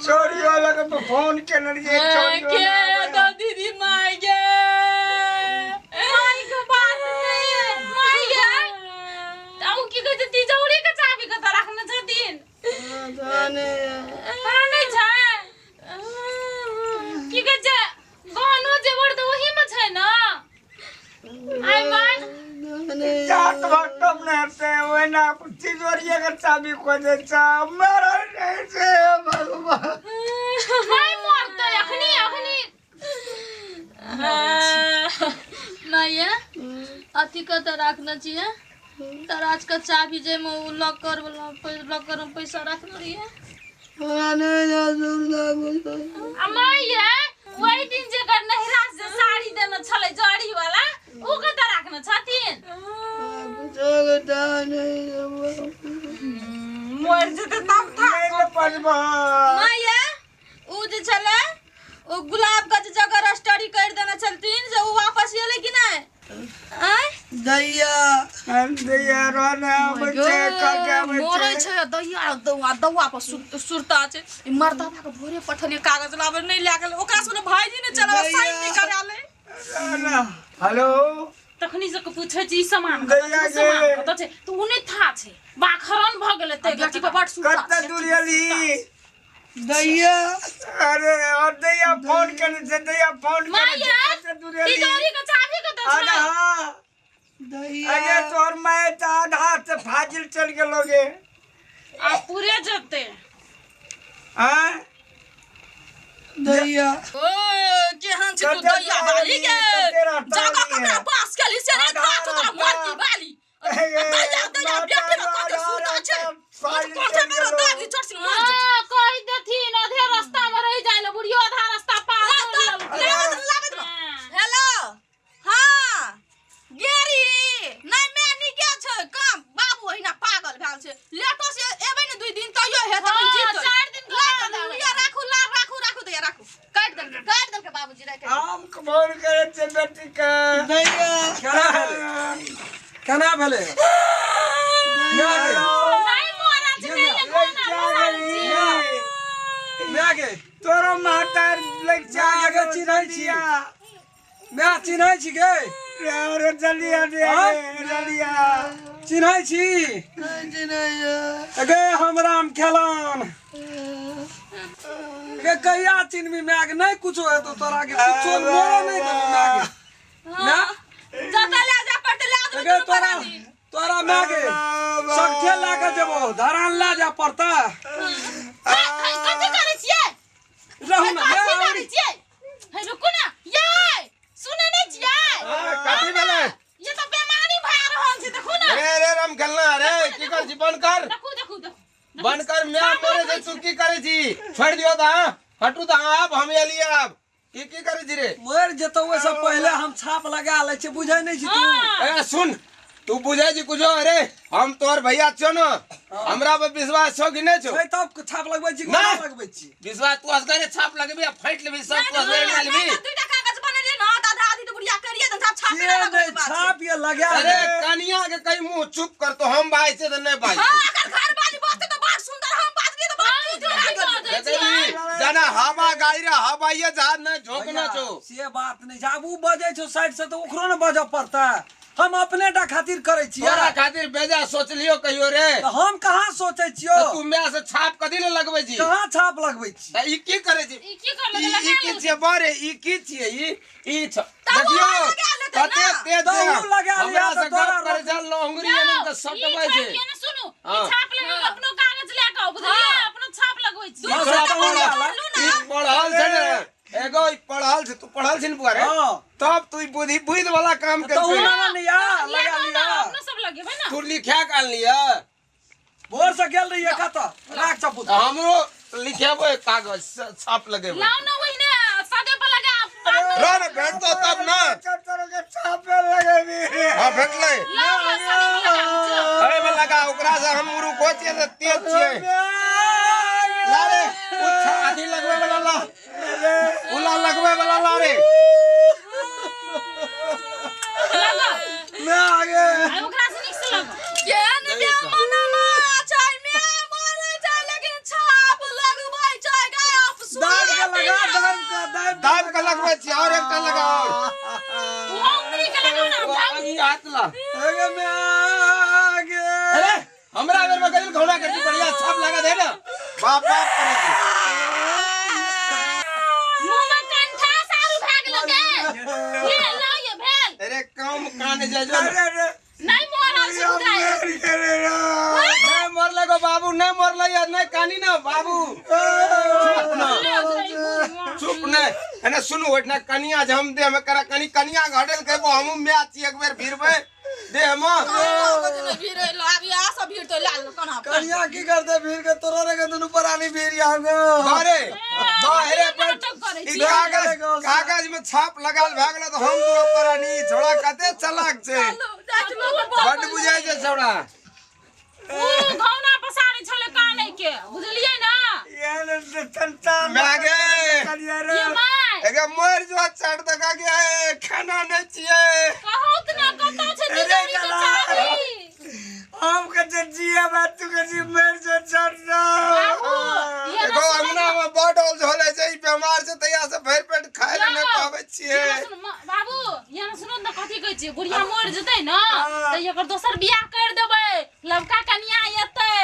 छोड़ियो लग फोन केने रहियै छोड़ियो के तो दीदी माय गे माय के बात नहीं माय गे त उ की कहै छै तिजौरी के चाबी कतऽ रखने छथिन पता नहि छै की कहै छै गहनो जेवर तऽ ओही में छै ने आइ माय जात भक्तम ने हेतै ओहिना तिजोरिये के चाबी खोजै छै मरल रहै छै भगवान नहि मरतै अखनी अखनी माये अथी कतऽ राखने छियै दराज के चाबी जाहिमे ओ लॉकर वाला लॉकर में पैसा राखने रहियै आ माय ओहि दिन जेकर नहिरा से साड़ी देने छलै जड़ी वाला ओ कतऽ राखने छथिन मर जेतै तब था नहि ने पढ़बह माये उ जे छलै ओ गुलाब के जे जगह रजिस्ट्री कर देने छलथिन से उ वापस एलै कि नहि आँय दैया दैया रहने आबै छै कटे आबै मरै छै छै दैया दौआ दौआ पर सुरता छै ई मर्दाना के भोरे पठलियै कागज लाबै नहि लए गेलै ओकरा से भाईजी ने चलाबै साइन नहि करा ले हेलो तखनी से पूछै छी ई सामान कतऽ दैया छै, ई सामान गे। कतऽ छै तऽ उ नहि था छै बाखरन भऽ गेलै तै बेटी पर बड़ सुरता कते छै दूर एली दैया अरे और दैया फोन केने छै दैया फोन केने छै माया कते दूर एली तिजोरी के चाबी कतऽ छै आधा अरे तोहर माय तऽ आधा से फाजिल चल गेलो गे आ पूरे जेतै आँय दैया ओ केहन छै तू कते दैया बाली के कते रहता जगह है? ककरा पास केली से नहि आधा था तोरा रास्ता। मरती बाली दैया दैया बेटी में कते सुरता छै कोठे में दादी चढ़ सिंह मर जेतै हाँ, कहि देथिन आधे रास्ता में रहि जाय ले बुढ़ियो आधा रास्ता पार कर लेलकै। हाँ। हेलो हाँ गेरी नहि मैं नीके छै काम बाबू ओहिना पागल भेल छै लेटो से एबै ने दुई दिन तैयो हेतै हाँ, जीतै चारि दिन के बाद आबै। लिअ राखू ला राखू राखू दैया राखू काटि देलकै काटि देलकै बाबूजी राखि हम फोन करै छै बेटी के केना भेलै केना भेलै नहि मरल छै, नहि एखन आब मरल छै। माय गे तोरो माता लग माय गे चिन्है छी माय चिन्है छी गे अरे जल्दी आ रे आँय? जल्दी आ चिन्है छी गे हम राम खेलन गे कहिया चिन्हबी माय गे नहि कुछो हेतौ तोरा के कुछो मोरो नहि देबौ माय गे माय जतऽ लए जाय पड़तै लए जेबै गे दुनू तोरा प्राणी। तोरा माय गे सगठे लए के जेबौ धरान लए जाय पड़तै हे, हे, कथी करै छियै? रहू ने कथी माय करै औरी छियै? हे, रुकू ने। यै, सुनै नहि छियै? कथी भेलै ये तऽ बेमारी भए रहल छै, देखू ने। अरे अरे राम खेलना अरे की कर छी बंद कर देखू, देखू, देखू। बंद कर मैं मरे छै तू की करे छी छोड़ दियो त हां हटू त आब हम एलिए आब की की करे छी रे मरि जेतौ ओहिसँ पहिले हम छाप लगा लै छियै बुझै नहि छी तू ए सुन तू बुझे छी कुछो अरे हम तोहर भैया छियो न हमरा पर विश्वास छौ कि नहि छौ छै तब छाप लगबै छी ना। कोना लगबै छी विश्वास तू असगरे छाप लगबी आ फाटि लेबी सब तू असगरे नहि, लगा लेबी नहि, दुइटा कागज बनेलियै ने तऽ आधा आधी तऽ बुढ़िया करिये देन आब छापे से नहि लगबै नहि बात छै। छाप ये लगा अरे दे। कनिया के कहीं मुंह चुप कर तो हम भाई से तो नहीं भाई हाँ अगर घर वाली बाजतै तऽ बड़ सुंदर हम बाजलियै तऽ बड़ चूत भए गेलियै। देखै छी जाना हवा गाय रे हवा ये जहाज नहीं झोंकना भैया, छौ से बात नहि छै आब ओ बजै छौ साइड से तऽ ओकरो ने बजऽ पड़तै हम अपने टा खातिर करै छियै तोरा खातिर बेजा सोचलियो कहियो रे तऽ हम कहाँ सोचै छियौ तऽ तू माय से छाप कथी ले लगबै छी कहाँ छाप लगबै छी तऽ ई की करै छी ई की करलकै ई लगा ई की छियै बरे ई की छियै ई ई छ देखियो लगा लेतै कते ना। तेज तऽ छै उ लगा लिया हमरा तऽ से तोरा गप करै छै लहंगरी यौ, एना तऽ ई सटबै छै छाप के ने सुनू, ई हाँ। छाप लगेबै अपनो कागज लए कऽ आउ, बुझलियै? अपनो छाप लगबै छी। हाँ, से तऽ पढ़ल लगा ई पढ़ल छै ने एगो ई पढ़ल छै तू पढ़ल छै ने बुआ रे हाँ। तब तू ई बुद्धि बुद्धि वाला काम तऽ उ कर लगा लिया लगा लगा ने, लिया अपनो सब लगेबै ने। तू लिखा के आनलियै भोर से गेल रहिए कतऽ राख चपूत हमरो लिखेबो एक कागज छाप लगेबो लाउ ने ओहिने सादे पर लगा बाद में रह ने भेटतो तब ना तोरो के छापे लगेबी हाँ भेटलै लाउ ने सादे पर लगा लै छियौ। अरे में लगा ओकरा से हम मुरुखो छियै से तेज छियै ला रे उ अथी लगबै वाला ला उला लगबै वाला ला रे लगाउ। मैं आगे आ ओकरा से नीक से लगाउ। केहन बेमाना छै, माय मरै छै लेकिन छाप लगबै छै गै। हाथ ला। अरे माय गे। अरे हमरा बेर में गइल घोड़ा के बढ़िया छाप लगा दे ना, बाप बाप करे छी। मुँह में कंठा सारू भए गेलो गे। ये लो ये भेल। अरे कम कान जाय जो। अरे रे नहीं मरल छै बुझाइ। मर गेलै रे। नहीं मरले गो बाबू, नहीं मरले यार, नहीं कानी ना बाबू। चुप ना, चुप नहीं। एने सुनू, ओठना कनिया जे हम देह में करा कनी कनिया घटेल कहबो हमहू my छी एक बेर भिड़बै देह में। भीड़ आब इएह सब भीड़ तो लाल कोना। कनिया की करते भीड़ के तोरा रे के दुनू प्राणी भीड़ आगो। बारे बाहरे पर नाटक करै ई छी। कागज कागज में छाप लगाल भए गेल तऽ हम दुनू प्राणी। छोड़ा कते चलाक छै, बड बुझाइ छै छोड़ा। उ घौना पसारै छलै कानै के, बुझलियै ना? ये संता my गे। कनिया रे। ये my. एगे मर जो चढ़ दका गया है, खाना नहीं चाहिए। कहू त ना कतौ छै तिजोरी के चाबी। हम के जिया बात तू के जी मर जो चढ़ जा। बाबू ये एगो अंगना में बड औल झोले छै, ई बीमार छै तहिया से भरि पेट खाय ले नहि पाबै छियै। ये सुन बाबू, ये सुनो न कथी कहै छियै, बुढ़िया मरि जेतै न तऽ एकर दोसर बियाह कर देबै, लवका कनिया एतै,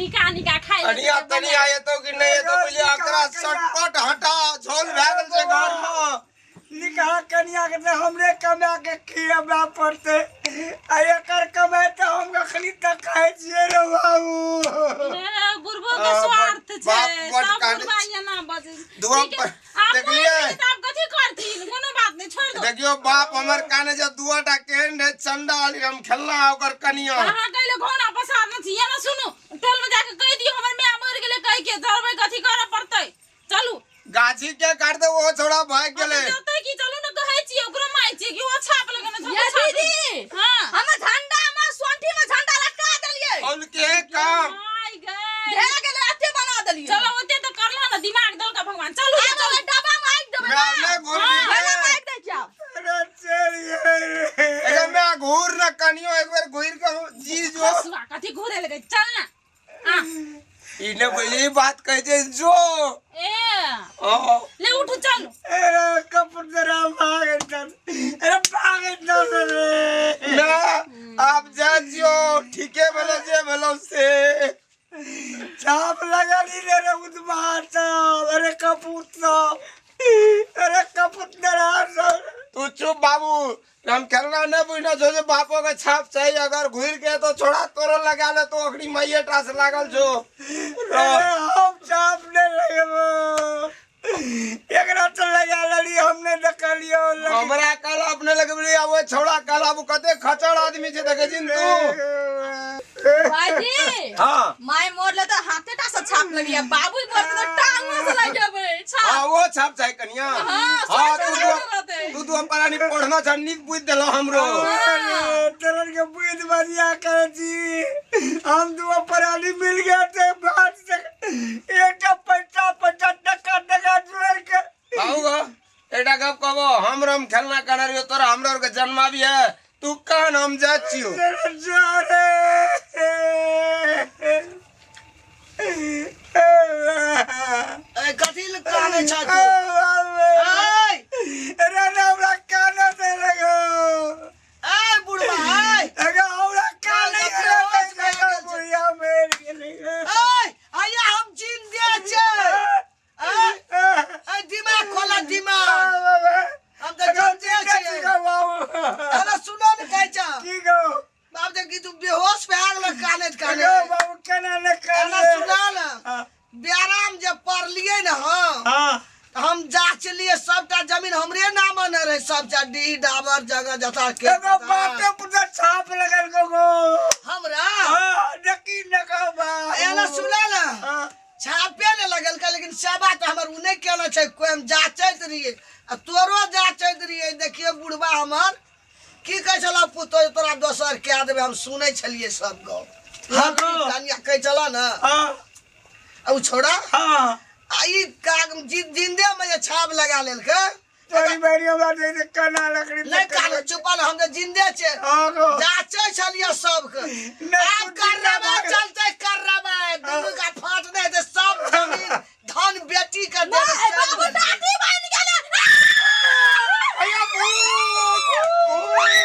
निका निका खाइ लए कनिया देतै। तनिया एतौ कि नहि एतौ बुझलियै, एकरा सटपट हटा, झोल भए गेल छै घर में। निकाह कनिया के तऽ हमरे कमा के खियाबा पड़तै, आ एकर कमाइ तऽ हम कखनी तक खाइ छियै रे बाबू। ए, बुढ़बो के आ, स्वार्थ छै, बाप बड सब कानै बुढ़बा छै। एना बजै छै। दुआ ठीक है, पर- आब देखलियै? मरि गेलै तऽ आब कथी करथिन? कोनो बात नहि, छोड़ि दो। देखियो बाप हमर काने जे दुआटा केहन रहे चंडाल, हम खेलना ओकर कनिया। अहाँ कहले घोड़ा पसारने छी, एना सुनू, टोल में जाके कहि दियौ हमर माय मरि गेलै कहि के, जरबै कथी करऽ पड़तै। चलू। गाछी के काट दे, वो छोड़ा भाग गेलै। हम जतै की, चलू ने कहै छियै ओकरो माय छियै कि ओ छाप लगेने छै, ये ओ छाप। दीदी। हां। हम झंडा में सोंठी में झंडा लटका देलियै। और के काम माय गए। भए गेलै, एते बना देलियै। चलो ओते तऽ करला ने, दिमाग देलका भगवान। चलू ये आब चलू। ओहि डब्बा में आगि देबै मैं ना। नहि घुरबी झंडा में रे। आगि दै छियै आब। अरे चलिए रे। एगे मैं घूर न कनियो एक बेर घुर के जी जो। हसुआ कथी घुरे लगे, चल ना। आ ई ने बुझली बात कहै छै जो। ए ओ ले उठू चल। अरे कपूर जरा भाग चल, अरे भाग चल रे। ना आप जा जियो, ठीके भेलो जे भेलो से। छाप लगा ली रे रे उदमार साहब। अरे कपूर साहब, अरे कपूर जरा साहब। तू चुप बाबू, हम खेलना नहीं बुझना छो जे बापो के छाप चाहिए, अगर घुर के तो छोड़ा तोरो लगा ले, तो अखनी माइये टा से लागल छो। अरे हम छाप नहीं लगबो, एकरा तो लगा लेली, हमने देखलियो। हमरा कल अपने लगबली, आ वो छोड़ा कल आबू कते खचड़ आदमी छै देखे छिन तू। भाईजी। हाँ। My मोरले तऽ हाथे टा से छाप लगिया, बाबू मोरले तऽ टांगो से लगेबै छाप। हाँ वो छाप चाहे कनिया। हाँ, हाँ सोच तू रहे रहते। तू तू परानी पढ़ना छ, नीक बुझ देलो हमरो। तोरन के बुझ बढ़िया करे छी, हम दुआ प्राणी मिल गए थे बात से एकटा पैसा पैसा टका टका जोड़ के। आऊ गो एकटा गप कहबो, हम रम खेलना कर रहियो तोरा हमरा के जन्मा भी है, तू कान हम जा छियो। जोरे ए कथी लए कानै छ तू? ए अरे हमरा कान दे लगो। ए बुढ़वा ए। अरे हमरा कान दे बुढ़िया मेर गेलै। ए आया हम जिंदे छै। ए ए दिमाग खोला दिमाग, हम तऽ जिंदे छियै। अरे सुनो ने कहै छ। की गो? बाप जे की तू बेहोश भए गेल कानैत कानैत। गो बाबू केना ने एना काने। सुना ने, व्यायाम जे पढ़लियै ने हम, हाँ। हम जाचलियै सबटा जमीन हमरे नाम ने रहे, सबटा डीह डाबर जगह जथा के। एगो बाटे पर छाप लगल गो गो। हमरा हाँ देखी न गो बाबू। एना सुना ने, हाँ। छापे ने लगलकै, लेकिन सेवा तऽ हमर ओ नहि केने छै कोइ। हम जाचैत रहियै आ तोरो जाचैत रहियै। देखियौ बुढ़बा हमर की कहै छलऽ, पुतोह तोरा दोसर कए देबै। हम सुनै छलियै सब गप। हाँ गो। कनिया कहै छलऽ ने। हाँ। आ उ छोड़ा। हाँ। आ ई काग जिंदे में जे छाप लगा लेलकै। तोरी बेरी हमरा दे दे कना लकड़ी। नहि कान चुपल, हम तऽ जिंदे छै। हाँ गो। जाचै छलियै सबके। नहि, आब तू करबै जिंदा चलतै, करबै दुनू का फाट नहि हेतै, सब जमीन धन बेटी के देबै। ए बाबू दादी बनि गेलै। अया भूत भूत।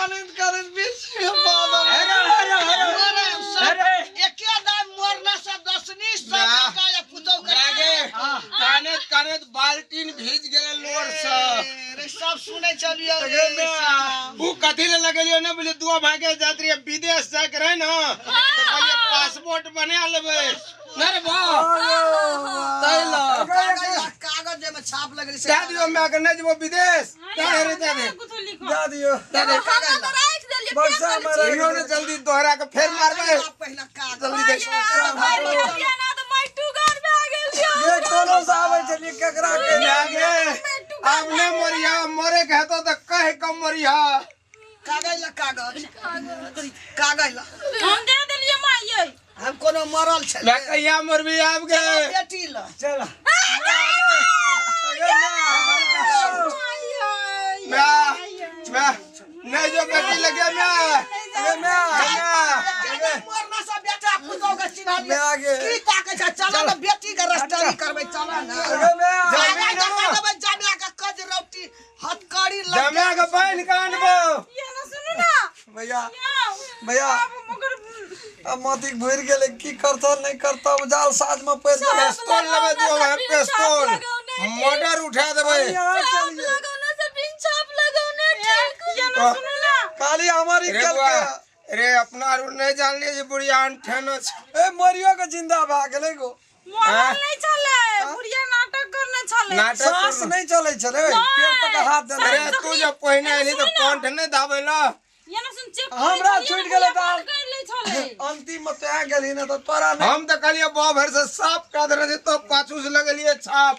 कानैत कानैत बेसी पागल। अरे अरे अरे अरे एके दाम मरना से दसनी सब ना। बेटा या पुतहु के लागे कानैत कानैत बाल्टीन भीज गेलै लोर से। रे सब सुनै छलियै गे माय। ऊ कथी ले लगेलियो ने बुझलियै, दुआ भागे जात रहियै विदेश जाके रहे ना, तऽ कहलियै पासपोर्ट बना लेबै ना रे बा, तै लऽ कागज कागज जेमे छाप लगलै से दए दियौ माय के, नहि जेबो विदेश। दए दे रे, दए दे। कुछो लिखो। दए दियौ। दए दे। हमरा तऽ राखि देलियै। बक्सा मे राखि कहियो ने जल्दी तोहरा के फेर मारबै। पहिला कागज जल्दी दे। मारि ना तऽ माटि गार भए गेल छै। ये कोनो से आबै छलियै केकरा के माय गे, आब नहि मरिहा, मरे के हेतौ तऽ कहि कऽ मरिहा। कागज ला, कागज कागज ला। हम दे देलियै माय यै। हम कोनो मरल छलियै? माय कहिया मरबी आब गे? बेटी ला। चल। माय माय नहि जो बेटी लगे माय। गे माय। माय मरना से बेटा पुतहु के चिन्हलियै। माय गे। की ताकै छै? चल ने, बेटी के रजिस्ट्री करबै, चल ने। गे माय। कागज देखा देबै, जमा के कज रोटी हथकड़ी लग। जमा के बान्हि के आनबो। ये ना सुनू ना। भैया। यौ, भैया। आब मगर अब मोती भरि गेलै, की करतौ नहि करतौ, जाल साज में पड़ि गेलै। पेस्तोल लेबै तू भाई, पेस्तोल, मर्डर उठा देबै। यहाँ चलिए। लगौने से बिन छाप लगौने ठीक। ये ना सुनू ना। खाली हमारी रे कल बुआ, के रे अपना आरू नहि जानलियै जे बुढ़िया अनठेनो छै। ए मरियो के जिंदा भए गेलै गो। मरल नहि छलै बुढ़िया, नाटक करने छलै। नाटक साँस नहि चलै छलै, पेट पर हाथ देने। अरे तू जब पहिने एली तऽ कंठ नहि दाबै ल। ये ना सुन, चेक हमरा छूटि गेलै तऽ कर लै छलै। अंतिम में तोरा गेलही ने तऽ तोरा नहि। हम तऽ कहलियै बाप भरि से साफ कऽ देने छै, तो पाछू से लगेलियै छाप।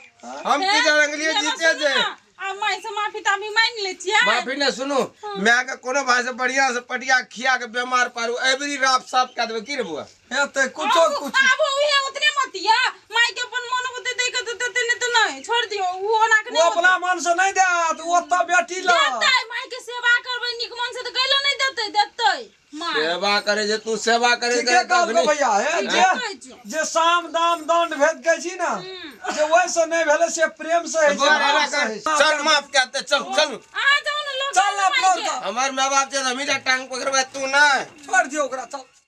हम की जानलियै ये ना जीते सुनू जे ना, आ माय से माफी ताफी मांगि लै छियै। माफी ने सुनू, माय के कोनो भाई से बढ़िया से पटिया खिया के बीमार पारू, एबरी राप साफ कऽ देबै की रे बुआ? हेतै कुछो आबू- कुछ। आबू उहे उतने मत या माय के अपन मन होते दे के देते, नहीं तो नहीं, छोड़ दियो। उ ओना के ओ नहीं अपना मन से नहीं देत, ओ ओतऽ बेटी ल देतै। माय के सेवा करबै नीक मन से तऽ गैलो नहीं देतै, देतै माय। सेवा करे जे तू सेवा करे। ठीके कहलको भैया। हे ठीके जे कहै छियौ। जे साम दाम दंड भेद कहै छी ने, जे ओहिसँ नहि भेलै से प्रेम से होइ छै, भाव से होइ छै। चल माफ कऽ दे, चल चल। अहाँ जाउ ने लोग। चल ना, माय फ्लोर के। का हमर माय बाप छै, हमही टांग पकड़बै, तू नहि। छोड़ दियौ ओकरा, चल।